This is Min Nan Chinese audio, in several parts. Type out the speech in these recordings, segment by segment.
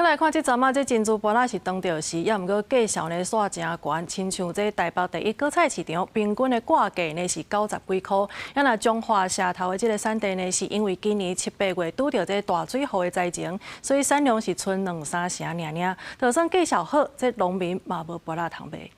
閣來看這陣仔，這珍珠芭樂是當著時，猶毋過價數呢煞誠懸，親像這台北第一果菜市場平均的掛價呢是九十幾箍。啊若彰化社頭的這个產地呢，是因為今年七八月拄著這大水雨的災情，所以產量是賰兩三成爾爾。就算價數好，這農民嘛無芭樂通賣。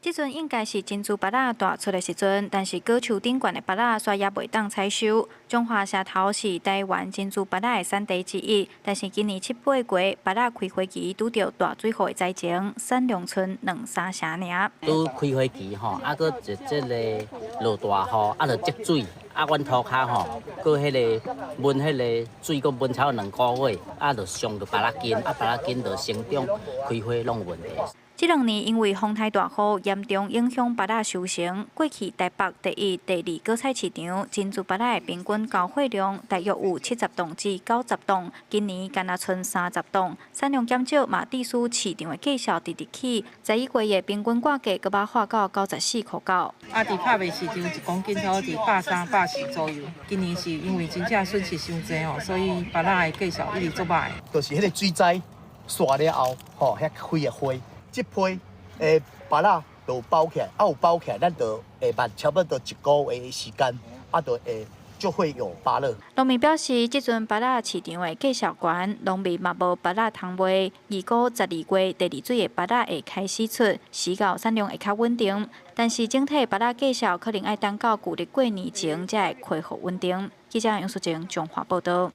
這陣應該是珍珠芭樂大出的時陣，但是果樹頂懸的芭樂煞猶袂當採收。彰化社頭是台灣珍珠芭樂的產地之一，但是今年七八月芭樂開花期拄著大水雨的災情，產量賰兩三成爾。拄開花期吼，啊，閣一這个落大雨，啊，就積水，啊，阮塗跤吼，閣彼个悶彼个水，閣悶超兩個月，啊，就傷著芭樂根，啊，芭樂根就生長開花攏有問題。這兩年因為風台大雨，嚴重影響芭樂收成。過去台北第一、第二果菜市場珍珠芭樂的平均交貨量大約有70磅至90磅，今年干焦賰30磅，產量減少嘛，致使市場的價數直直起。11月的平均掛價閣捌破到94箍9。啊，佇拍賣市場一公斤差不多佇130、140左右。今年是因為真正損失傷濟哦，所以芭樂的價數一直足䆀。就是彼个水災煞了後，吼，遐開的花。這批的芭樂就包起來，啊有包起來，咱就會慢差不多一個月的時間，啊就會就會有芭樂。農民表示，這陣芭樂市場的價數懸，農民嘛無芭樂通賣。預估12月第二水的芭樂會開始出，時到產量會較穩定。但是整體芭樂價數可能愛等到舊曆過年前才會恢復穩定。記者楊淑靜彰化報導。